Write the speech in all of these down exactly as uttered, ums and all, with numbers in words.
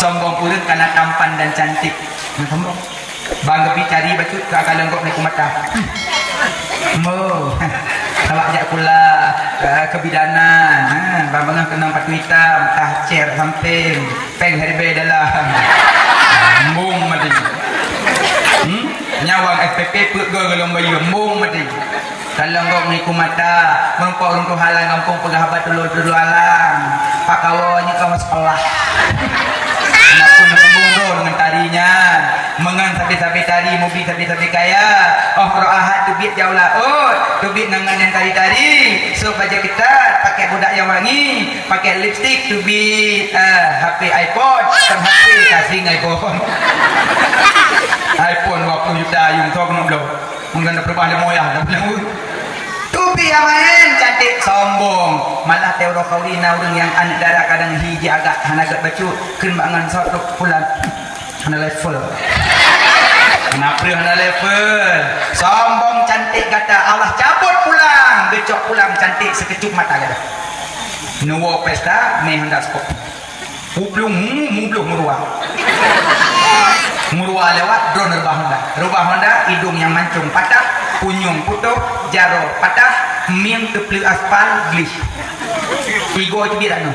Sombong ureueng kana tampan dan cantik. Nah, sombong. Bang geubri cari bacut ka kalon gok ngon mata. Mo. Salah jak pula, eh, kebidanan. Ha, bang bangang keunong patu itam, tah cer sampeng, peng herbe dalam. Embong mati. Hmm? Nyawang S P P peuet goe golom bayeue, embong mati. Kalon gok ngon iku mata, meurumpok ureueng tuha lam gampông peugah haba tulô-tulô alang. Pak kawo nyoe ka meusekolah. Anakku neukeumbung droe ngon tari nyan. Meungon sabe-sabe tari, mubi sabe-sabe kaya. Oh, roh Ahad teubiet jaweub laôt, teubiet ngon ngon nyang tari-tari. Sôk bajée keutat, pakai budak nyang wangi, pakai lipstik, teubiet, eh, H P iPhone, kon H P, kasing iPhone. iPhone dua puluh juta, yung thok ngon bloe. Mungkin ada perubahan lima ya, dah punya murid. Tupi amain cantik sombong. Malah teori khauri na ureueng nyang aneuk dara kadang hi jiagak hana gét bacut. Kheun bak ngon sot trok pulang. Hana level. Hana preuh hana level. Sombong cantik gata Allah cabut pulang. Geucok pulang cantik sekecup mata gata. Nuwo pesta, meh Honda Sport. Mubluh, mu-, mubluh meuruwa. Meuruwa lewat, droen reubah Honda. Reubah Honda, idong nyang mancong patah, punyueng putôh, jaroe patah, mieng teupleuek aspal, glih. Igoe teubiet anu.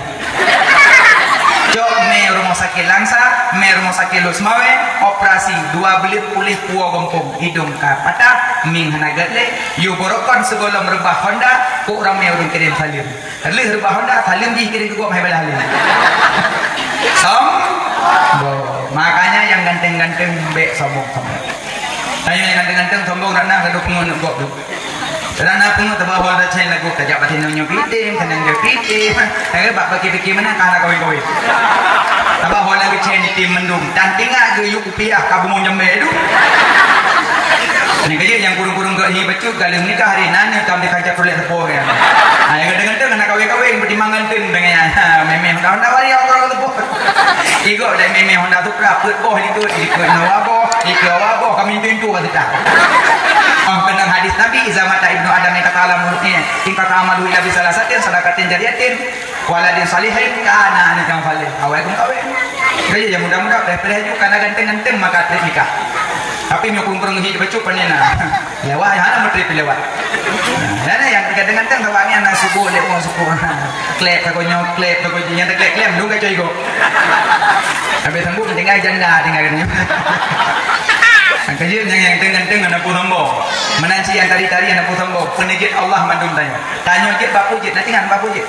Cok mé rumoh sakét Langsa, mé rumoh sakét Lhokseumawe, operasi, dua buleuen puléh puwoe gampông, idong ka patah, mieng hana gét lé, yôh beurokon sigohlom reubah Honda, kok ramé ureueng kirém saleuem. Lheueh reubah Honda, saleuem jih kirém keu gob hai balaih lé. Sombong. Makanya nyang ganteng-ganteng bék sombong-sombong. Tanyoe nyang ganteng-ganteng sombong dak na, gadoh pungo neuk gob tu. Dak na pungo teuba Honda chain lagu tajak batin nyoe pitem, keunan nyoe pitem. Eh, bak bagi pikir meunan ka hana kawin-kawin. Teuba Honda geuchain item mandum. Dan tingak geuyue kupiah ka bungong jambé tu. Ni kajak nyang kurung-kurung geuh hi bacut galeng nikah hari nan ni tam di kancah tuléh teupô kan. Ha, nyang ganteng-ganteng hana kawin-kawin, beutimang ganteng dengan nyan. Ha, mémé Honda, Honda waria orang teupô. Igok dai mémé Honda Supra, peuet boh likot, likot hawa boh, likot hawa boh, kami pintu ka seutah. Oh, keunong hadis Nabi, "Iza mata ibnu Adam inqata'a amaluhu, eh, inqata'a amaluhu illa bi salasatin, sadaqatin jariyatin, waladin salihin kana," ni kang saleh. Awai kong kawin. Kaya yang muda-muda, payah-payah juga, kana ganteng-ganteng maka trép nikah. Tapi meunyoe kureueng-kureueng hi bacut panen na. Lewat, hana meutrép lewat. Nah, nah, nyang ganteng-ganteng saban nyan na suku, lewat suku. Klep ka konyo, klep ka konyo, nyang klep-klep, dong ka coy go. Habis sambung tinggal janda, tinggal katanya. Angka je nyang, nyang ganteng-ganteng hana peue sombong. Meunan cit nyang tari-tari hana peue sombong. Peuneujeuet Allah mandum tanyoe. Tanyoe jeuet bak peue jeuet, na tinggai bak peue jeuet.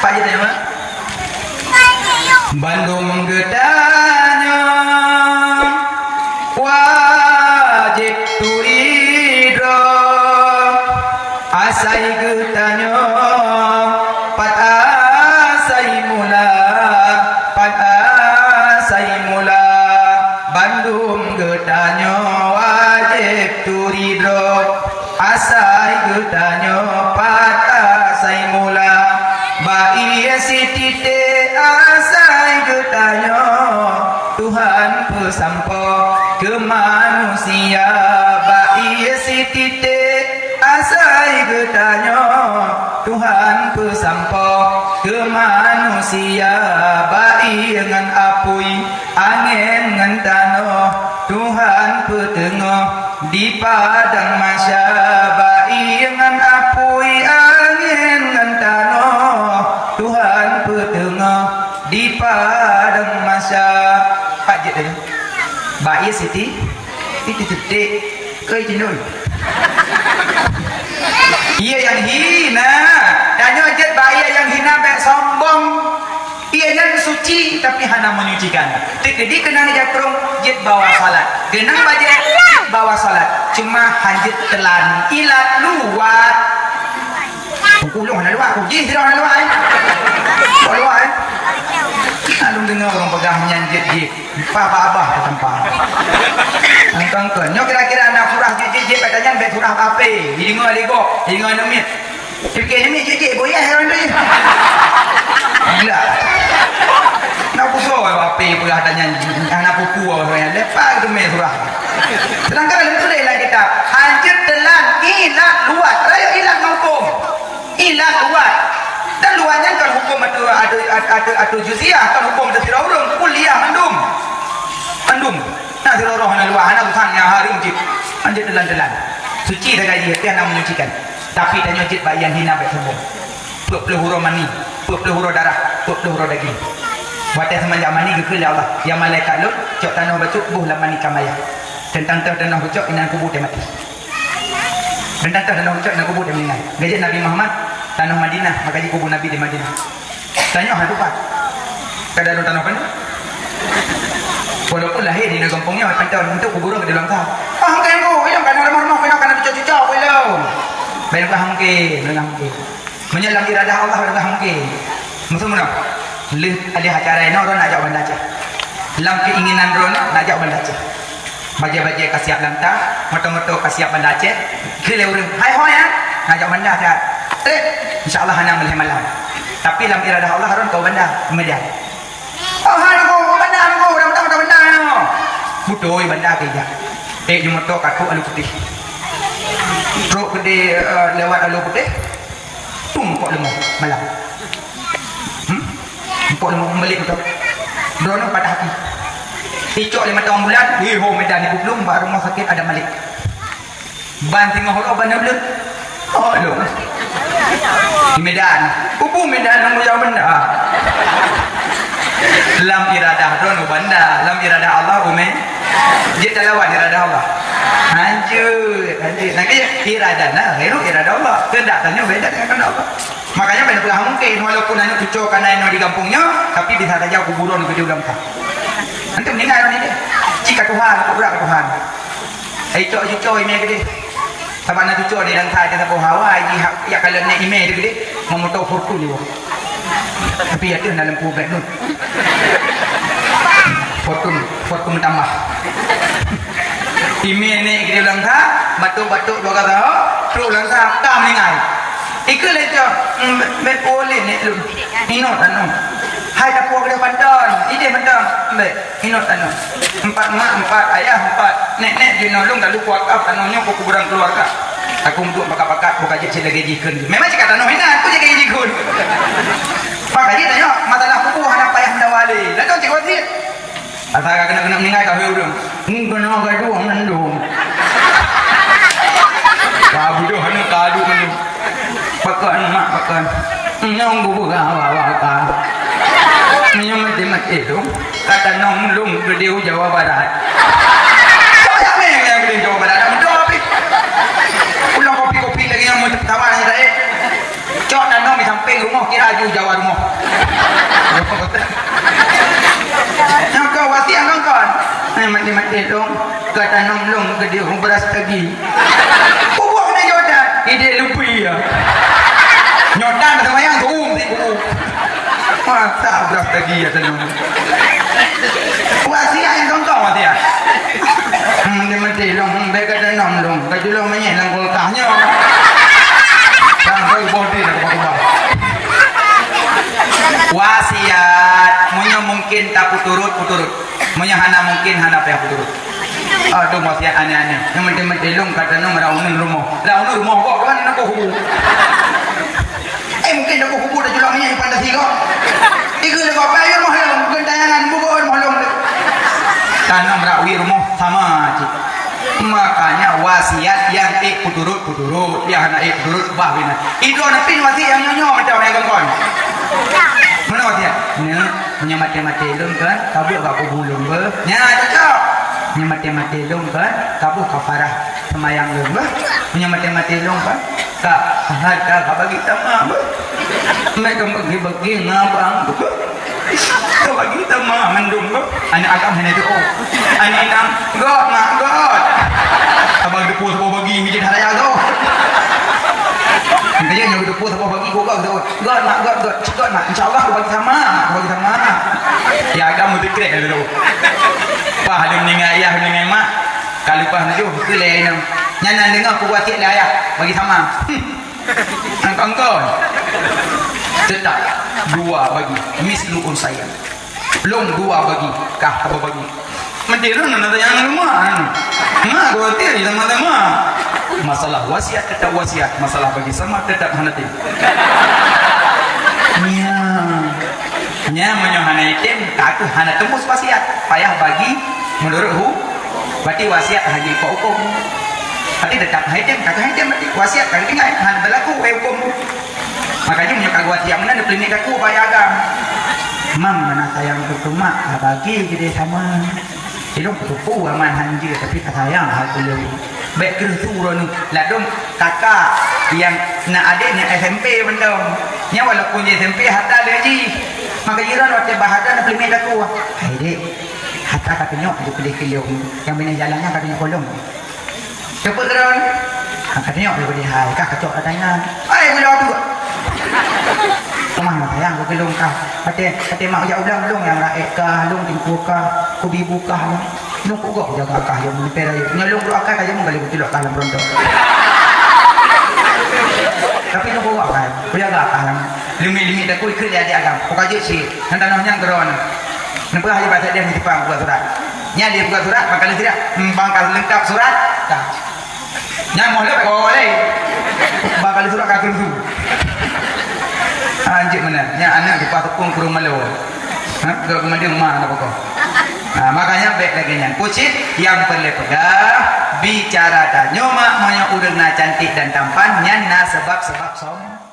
Pak jeuet tanyoe. Bandum geutanyoe wajéb turi droe, asai geutanyoe pat asai mula, pat asai mula. Bandum geutanyoe wajéb turi droe, asai geutanyoe pat asai mula. Bak ié sititék asai geutanyoe Tuhan peusampoe keu manusia. Bak ié sititék asai geutanyoe Tuhan peusampoe keu manusia. Bak ié ngon apui, angén ngon tanoh, Tuhan peuteungoh di padang mahsyar. Bak ié ngon apui, angén ngon tanoh, Tuhan peuteungoh di padang mahsyar. Pat jeuet tadi? Bak ié siti, siti titék. Keu jinui. Ié nyang hina. Tanyoe jeuet bak ié nyang hina bék sombong. Ié nyan suci, tapi hana menyucikan. Teukeudi keunan jakrong jeuet bawa salat. Keunong bajée jeuet bawa salat. Cuma hanjeuet teulan ilat luwat. Ulôn hana luwat, aku jih sidroe hana luwat, eh. Kok luwat, eh? Hana lôn deungoe ureueng peugah nyan jeuet-jeuet. Pah babah teutampa. Angkang kon. Nyoe kira-kira na surah jeuet-jeuet, kata nyan bèk surah ape. Jideungoe lé gob, jideungoe aneuk miet. Pike aneuk miet jeuet-jeuet, boyeh ureueng tu. Gila. Na kusoe ape peugah kata nyan, hana pupu awak nyan. Lepas tu meh surah. Sedangkan dalam tuléh lam kitab, hanjeuet teulan ilat luwat. Rayeuk ilat mangkong. Ilat luwat. Dan luwat nyan kon huköm atau ada, ada, Ateueh-ateueh juziah kan hukôm teuh sidroe ureueng, kuliah mandum. Mandum. Na sidroe roh na luwa, hana bukan nyang hareuem cit. Anjeut teulan-teulan. Suci sagai jih, tapi hana menyucikan. Tapi tanyoe jeuet bak nyang hina bèk sombong. Peuet plôh uroe mani, peuet plôh uroe darah, peuet plôh uroe daging. Watèe seumanjak mani geukheun lé Allah, "Ya malaikat lôn, cok tanoh bacut boh lam mani ka mayah." Teuntang toh tanoh geucok inan kubu teuh maté. Teuntang toh tanoh geucok inan kubu teuh meuninggai. Geujak Nabi Muhammad, tanoh Madinah, maka jikubu Nabi di Madinah. Tanyoe hana tupat. Kada ada tanoh kan? Walaupun lahé di gampông nyoe, teuntang toh untuk kuburan di Langsa. Ah, hangke ku, ilong kana rumoh-rumoh, kana kana cucok-cucok, ilong. Baiklah, hangke, baiklah, hangke. Meunyoe lam iradah Allah, iradah mungkin. Maksud meunoe, lheueh, lheueh acara inoe droeneuh jak Banda Aceh. Lam keinginan droeneuh nak jak Banda Aceh. Bajèe-bajèe ka siap lam tas, moto-moto ka siap Banda Aceh. Keu lé ureueng, "Hai ho ya, nak jak Banda Aceh." Eh, insya Allah hana meulhèe malam. Tapi lam iradah Allah droeneuh ka u Banda, Medan. Oh, hai nunggu, Banda nunggu, dah Banda, dah Banda nyoe. Beutôi Banda keu ijak. Eh, di moto ka trôk Alue Putih. Trôk keudéh, eh, lewat Alue Putih. Tung, mpok leumo malam. Hmm? Mpok leumo meubalek beutôi. Droeneuh patah ati. Icok lé mata ambulan, wéh, ho Medan ibu belum, bak rumoh sakét Adam Malik. Ban singoh uroe ban nyoe bleuet. Oh, lôn. Di Medan. Kubu Medan nyang mulia benda. Lam iradah droeneuh u Banda, lam iradah Allah u Me-, jeuet talawan iradah Allah. Hanjeuet, hanjeuet. Nah, kaya iradah na, ghairu iradah Allah. Kehendak tanyoe beda dengan kehendak Allah. Makanya bèk neupeugah mungkin, walaupun aneuk cuco ka na inoe di gampông nyoe, tapi bisa saja kuburan geude u Langsa. Nanti meuninggai ureueng nyan. Cit ka Tuhan, keu brat ka Tuhan. Hai cok cuco imè geude. Sabab na cuco di Langsa, saboh hawa, ji ha-, jak kalon nyan imè geude, meumotong Fortuner jih. Tapi ateueh na lampu black nun. Fortun, Fortun meutamah. Imè nèk geude u Langsa, batuk-batuk dua kali, trôk u Langsa, ka meuninggai. Ikeu lé cok, "Bèk, bèk ulèe nèk lôn. Inong tanoh. Hai tapue geude panton, idéh panton. Bèk, inong tanoh. Empat mak, empat ayah, empat nèk-nèk jinoe lôn ka lheueh kuwakaf tanoh nyoe keu kuburan keuluwarga." Aku meuduek pakat-pakat, buka jeuet cit lagèe jikheun. Memang cit ka tanoh inan, aku cit lagèe jikheun. Maka jih tanyoe masalah kubu hana payah meudawa lé. Ladôm cit wasiet. Asai ka keuneuk-keuneuk meuninggai ka hôi ureueng. Hmm, keunoe ka duek mandum. Ka beudôh aneuk ka duek mandum. Pakon mak pakon. Nyoe geupeugah awak-awak ka. Nyoe maté-maté tu. Ka tanom lôn geude u Jawa Barat. Soe jak mè nyang geude u Jawa Barat? Dak meudoe pih. Ulôn kopi-kopi lagèe nyan meuteutawa nyang rakyat. Cok tanom di sampéng rumoh, kira aju Jawa rumoh. Nyang keu wasiet ngon kon. Hai maté-maté lôn, ka tanom lôn geude u Brastagi. Kubu na jawatan, idéh lupi ya. Nyoe tan seumayang tu, um, si kubu. Masa Brastagi ya tanom. Wasiet nyang kongkong wasiet. Hmm, dia mati long, hmm, bèk ka tanom long. Ka julong menyet lam kulkas nyoe. Sampai boh di nak kubah-kubah. Wasiet, meunyoe mungkin tapeuturot, peuturot. Meunyoe hana mungkin, hana payah peuturot. Aduh, wasiet aneh-aneh. Nyang meuntèng-meuntèng long ka tanom rak uneun rumoh. Rak uneun rumoh kok, kan nak kubu. Eh, mungkin dak kubu dak julak minyak di Pancasila. Tiga dak apa ya mah long, bukan tayangan, bukan mah long. Tanam rak wie rumoh sama cit. Makanya wasiat nyang ék peuturot, peuturot, nyang hana ék peuturot, bah bina. Idroe na pih wasiat nyang nyoe-nyoe macam nyang kongkon. Mana wasiat? Nya, nya maté-maté lôn kan, tabeuet bak kubu lôn beuh. Nya cocok. Nya maté-maté lôn kan, tabeuet kafarah seumayang lôn beuh. Nya maté-maté lôn kan, Ka, hai ka, ka bagi tamah beuh. Mè ka bagi-bagi ngabang beuh. Ka bagi tamah mandum beuh. Aneuk agam hana teuôt. Aneuk inong, "Göt, mak, göt." Abang geuteupeue saboh bagi, mijit hana jaga. Makanya nyang geuteupeue saboh bagi, gok, gok, gok. "Göt, mak, göt, göt." "Göt, mak. Insya Allah, ka bagi tamah, ka bagi tamah." Ya, agam meuteukréh dulu. Pah lôn ninggai ayah, ninggai mak. Ka leupah tujoh, keu lé inong. Nyan na deungoe peubuet cit lé ayah, bagi tamah. Hmm. Angkon-angkon. Tetap dua bagi. Mislu unsayain. Lôn dua bagi. Kah haba bagi. Meuti lôn na tanyong rumah. Nah, khawatir sama-sama. Masalah wasiat tetap wasiat, masalah bagi sama tetap hana tim. Ya. Nyan meunyoe hana item, ka kheueh hana teumbus wasiat, payah bagi meunurot hu-, berarti wasiat hana ipok huköm. Berarti teutap hana item, ka kheueh hana item berarti wasiat ka kheueh tinggai, hana berlaku, eh, huköm. Makanya meunyoe ka wasiat meunan, neupeuleumeh kaku bak agam. Mam, mana sayang keu mak, ka bagi keudeh sama. Ilong peutupu aman hanjeuet, tapi ka sayang hal ulôn. Bèk kreueh su droeneuh. Ladôm kakak nyang na adék nyang S M P mantong. Nyan walaupun di S M P harta lé jih. Maka jiran watèe bah harta na peuleumeh takue. Hai dék, harta ka tunyok di peudeh keu lôn. Nyang binéh jalan nyan ka tunyok keu lôn. Teupeu droen. Ka tunyok di peudeh hai, ka kacok katanya. Hai, gula tu. Teuma sayang keu lôn kah. Watèe, watèe mak jak ulang lôn nyang raék kah, lôn tingkue kah, kubi bukah lôn. Lôn kugok jaga kah nyang meunipèe rayeuk. Nyoe lôn brôk akai ka jameun kali kutilok kah lam rontok. Tapi lôn kugok akai, kujaga kah lam limit-limit takue keu lé adik agam. Kuka jeuet cit, ngon tanoh nyan keudroe. Neupeugah lé bak sekdes meusipang buka surat. Nyan lé buka surat, bang ka leuh surat, hmm, bang ka leungkap surat. Dah. Nyan moh lé, oh, lé. Bang ka leuh surat ka keureudu. Anjeuet meunan. Nyan aneuk di Pak Tepung kureueng malu. Ha? Gak kemudian ma na pokok. Ha, makanya bèk lagèe nyan. Kucit nyang peureulèe peugah, bicara tanyoe mak meunyoe ureueng na cantik dan tampan, nyan na sebab-sebab som-,